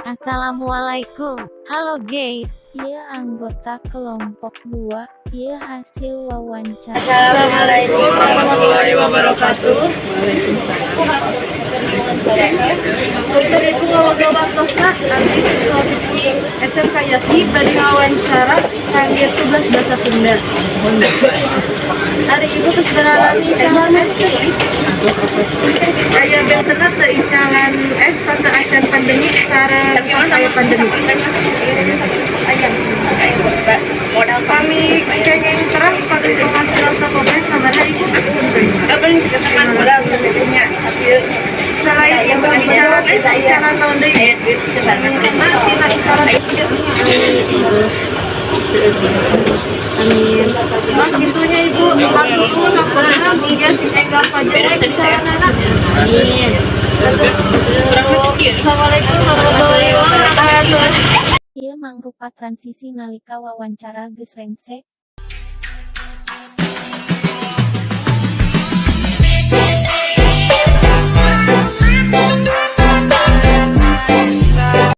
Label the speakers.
Speaker 1: Assalamualaikum. Halo, guys.
Speaker 2: Ieu anggota kelompok 2, ieu hasil wawancara.
Speaker 3: Assalamualaikum warahmatullahi wabarakatuh. Punten, Ibu, ngawagel waktosna, abdi siswa-siswi SMK Yasdi bade wawancara kangge tugas bahasa Sunda. Ari Ibu tos ngalami icalan es teu? Aya bentena teu icalan es sateuacan pandemi sareng pas aya pandemi? Pami kenging terang pami penghasilan sapopoe sabaraha, Ibu? Selain Ibu icalan es, icalan naon deui? Nah, tina icalan es ieu. Amin. Nah, kitu nya, Ibu. Hatur nuhun waktosna, mugia sing enggal pajar we icalanana. Amin. Assalamualaikum warahmatullahi wabarakatuh.
Speaker 2: Ieu mangrupa transisi nalika wawancara geus rengse.